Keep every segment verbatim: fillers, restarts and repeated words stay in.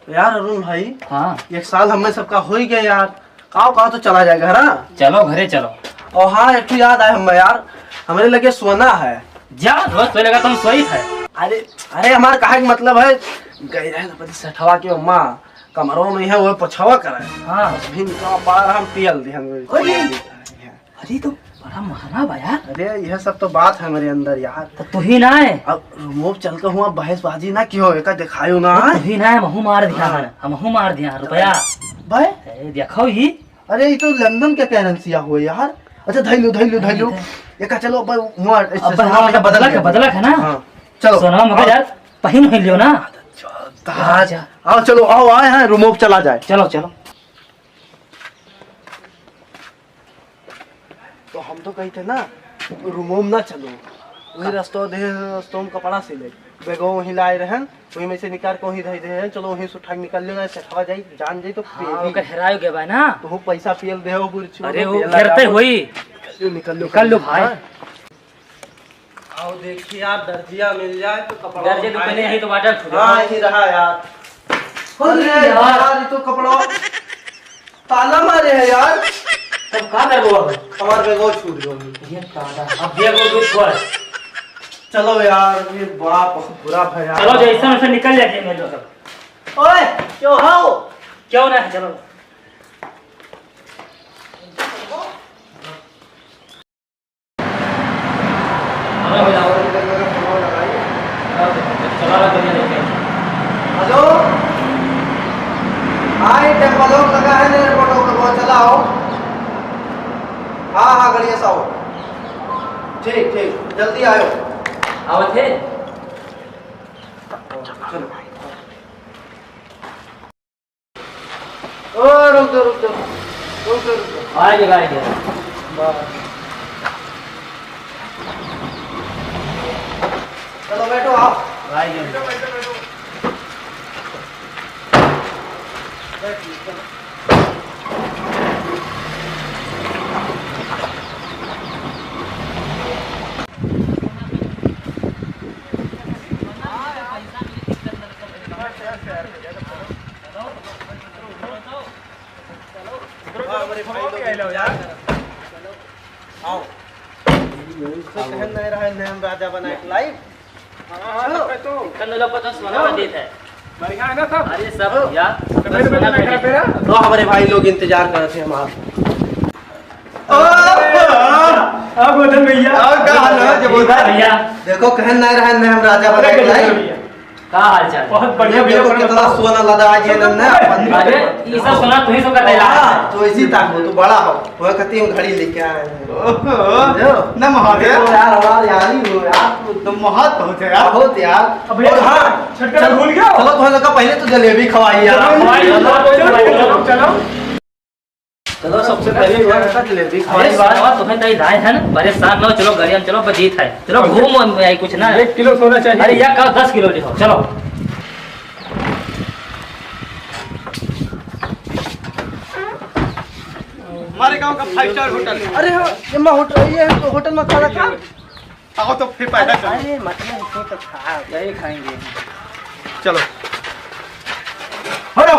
यार अरुण भाई, हाँ। एक साल हमें सबका हो ही गया यार, काव काव तो चला जाए घर, हाँ? चलो घरे चलो। और हाँ, एक ठो याद आए हमें यार, हमरे लगे सोना है। जा, रोज सोए लगा तुम सोई है। अरे, अरे हमारे कहा कि मतलब है, गए रहे अपने सेठवा के अम्मा, कमरो नहीं है, वो पछवा करे। हाँ। बस भी निकाल बार हम पियल दिहन। अरे। अरे, तो बड़ा महंगा बा यार। अरे, यह सब तो बात है मेरे अंदर यार। तो तू ही ना है। अब रूमो पे चल के हुआ बहसबाजी ना कियो, एका दिखायो ना तो है। तू ही ना है, महू मार दिया हाँ। है, हमहू मार दिया है, रुपया। भाई? ए, देखो ही। अरे, ये तो लंदन के करेंसी हुआ यार। अच्छा, धैलू, धैलू, धैलू। नहीं, एका चलो, अब हुआ अब स्टेशन हाँ, पे मतलब बदला के, बदला के ना। हाँ। चलो। सोना मगर आओ। यार, पहिन हो लियो ना। जा, जा। आओ, चलो, आओ, आए हैं, रूमो पे चला जाए। चलो, चलो। तो हम तो कही थे ना, रूमो में ना चलो, वही रस्तो दे, रस्तो में कपड़ा सिले, बैगो वहीं लाए रहन, वहीं में से निकाल के वहीं धई दे रहन, चलो वहीं से उठा के निकाल लो ना, सेठवा जाई, जान जाई तो हाँ, पेली। ओकर हेरायो गया बा ना। तो वो पैसा पियल दे हो बुरछी, अरे, वो वो पियल घेरते लगा। होई। निकल लो, निकल लो भाई। हाँ। आओ देखिए यार, दर्जिया मिल जाए तो कपड़ा दर्जे उठाए। दुकाने यही तो बाटल खुले। हाँ, यही रहा यार। अरे अरे यार। यार, ये तो कपड़ा ताला मारे है यार। तब का करबो अब? हमार बैगो छूट गयो। ये ताला। अब बैगो कुछ छोड़। चलो यार, ये बाप बहुत बुरा भया। चलो, जैसा वैसा निकल जाइए मेरे लोग। ओए, क्यों हो? क्यों ना है, चलो। हेलो, हाँ, ये टेम्पलो लगा है ना एयरपोर्ट पर, वो चला आओ। हाँ, हाँ, गड़िया से आओ। ठीक, ठीक, जल्दी आयो। आवत है। चलो। ओ, रुक जा, रुक जा। रुक जा, रुक जा। आएंगे, आएंगे। बस। चलो, बैठो, आओ। आएंगे। बैठो, बैठो, बैठो। बैठो, चलो। आओ। तो कहन नहीं रहा है, नैम राजा बना के लाई। हाँ, हाँ, चलो। तो कल लोग को तो सोना देत है। बढ़िया है ना सब? अरे सब हाँ। यार, तो मेरे सोना बेटे नहीं देत है। खड़ा। तो हमारे भाई लोग इंतजार कर रहे थे हमारा। अब गोधन भैया। और का हाल है, जब होता है? भैया। देखो, कहन नहीं रहा है, नैम राजा बना अरे के लाई। गजब भैया। का हाल चाल? बहुत बढ़िया देखो भैया, कितना सोना लदा आज ये नन्ना अपन। अरे, ई सब सोना तुही सब का तैयार है। हाँ, तो इसी ताक हो, तू बड़ा हो। वो कहती हम घड़ी लेके आए हैं। ओहो, समझो? ना महादेव। तो यार, हमारे यार ही हो यार, तू तो महत बहुत है यार। बहुत यार। अब भैया, और हाँ, छटका चलो, भूल गया? चलो, तुम्हें लगा पहले तो जलेबी खवाई यार। चलो, खवाई, चलो, चलो, चलो, चलो। चलो, सबसे पहले तुम्हारे साथ जलेबी अरे, खवाई बात। साला, तुम्हें कहीं लाए हैं ना? परेशान ना हो, चलो, गाड़ी में चलो, बस जीत है। चलो, घूम, घूम में आई कुछ ना। एक किलो सोना चाहिए। अरे, या का दस किलो लिहो, चलो। हमारे गांव का five star hotel। अरे, हाँ, ये मैं होटल, ये होटल में खाना खा। आओ तो फिर पैदा करो। अरे, मतलब, इसको तो खा। यही खाएंगे। चलो। हटो।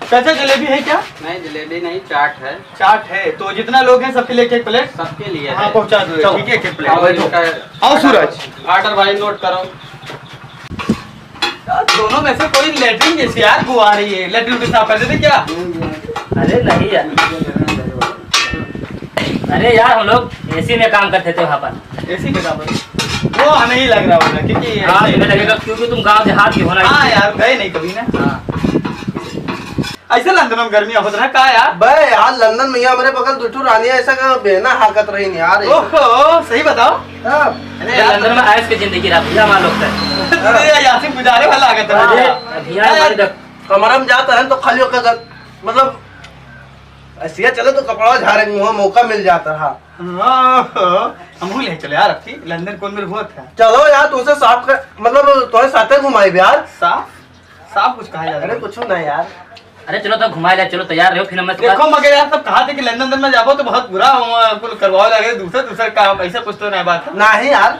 चाचा, जलेबी है क्या? नहीं, जलेबी नहीं, चाट है। चाट है, तो जितना लोग हैं, सबके लिए एक एक plate? सबके लिए हाँ, है। पहुंचा दो, चलो। ठीक है, एक एक plate। आओ, बैठो। इसका आओ, सूरज। Order भाई, note करो। यार, दोनों में से कोई latrine जैसी यार बू आ रही है, latrine पेशाब कर देते क्या? अरे नहीं यार, अरे यार, हम लोग एसी में काम करते थे वहाँ पर। एसी में काम करते? वो हमें ही लग रहा होगा, क्योंकि हाँ, ऐसे तुम्हें लगेगा क्योंकि तुम गांव देहात के हो ना। हाँ यार, गए नहीं कभी ना। हाँ। ऐसे लंदन में गर्मी होत रहा का यार? बे यार, लंदन में हमारे बगल दुठू रानी ऐसा का बेना हाकत रही नहीं यार। ओहो, सही बताओ। हाँ। अरे अरे यार, लंदन में आइस की जिंदगी रहा भैया, हमारे लोग का। अरे यार, यासिन पुजारी वाला आ गया था। अरे भैया, हमारे देख, कमरा में जाता है तो खाली होकर गल-, मतलब, ऐसे चले तो कपड़ा झाड़े के मुंह मौका मिल जाता रहा। हाँ, हमहू ले चले यार, अब की लंदन कौन मेरे हुआ था? चलो यार, तुमसे साफ कर, मतलब, तुम्हारे साथे घुमाई भी यार। साफ? साफ कुछ कहा जा रहा अरे है? कुछ ना यार। अरे चलो तो घुमाए ले, चलो तैयार रहो, फिर हम देखो मगर यार, सब कहा थे कि लंदन, लंदन में जाबो तो बहुत बुरा हुआ, कुल करवाओ लगे, दूसरा, दूसरा काम, ऐसा कुछ तो नहीं बात है। नहीं यार।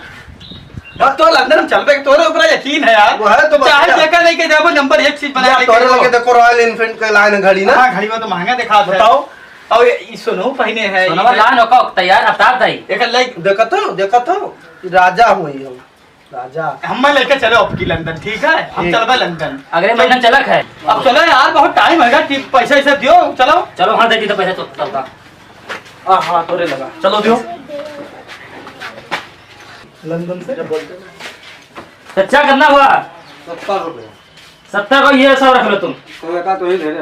अब तो लंदन हम चलबे, तोरे ऊपर यकीन है यार। वो है तो चाहे बच्चा। जेका लेके जाबो, नंबर एक चीज बना यार, लेके तोरे जाबो। लगे देखो, Royal Enfield के लाइन है घड़ी ना। हाँ, घड़ी में तो महंगा दिखात है। बताओ। और ये, ये सोनू पहिने है, सोनवा ये लान ओका उकता यार, हफ्ता दाई। एक लाइक देखत हो, देखत हो, राजा हुई हम, राजा। हम लेके चलो अब की लंदन, ठीक है? हम ठीक। चलबे लंदन। अगले महीना चलक है। अब चलो यार, बहुत टाइम होगा, ठीक, पैसा ऐसा दियो, चलो। चलो, हाँ, दे दी तो पैसा तो चलता। हाँ, हाँ, तोरे लगा। चलो दियो। लंदन से? चच्चा, कितना हुआ? सत्तर रुपये। सत्तर को ये सब रख लो तुम। तो बेटा, तो ही ले ले।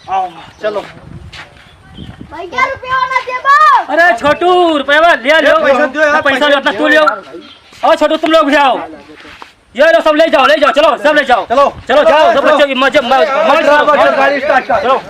आओ, चलो। भैया, रुपया ना देबो। अरे छोटू, रुपया ले लो। पैसा दो यार, पैसा पैसा लो, अपना तू ले आओ। और छोटू, तुम लोग भी आओ। ये लो, सब ले जाओ, ले जाओ, चलो, सब ले जाओ। चलो। चलो, जाओ, सब चलो। बच्चों की मजे, मौज, मौज करो, चलो, मौज करो। गाड़ी start कर। चलो।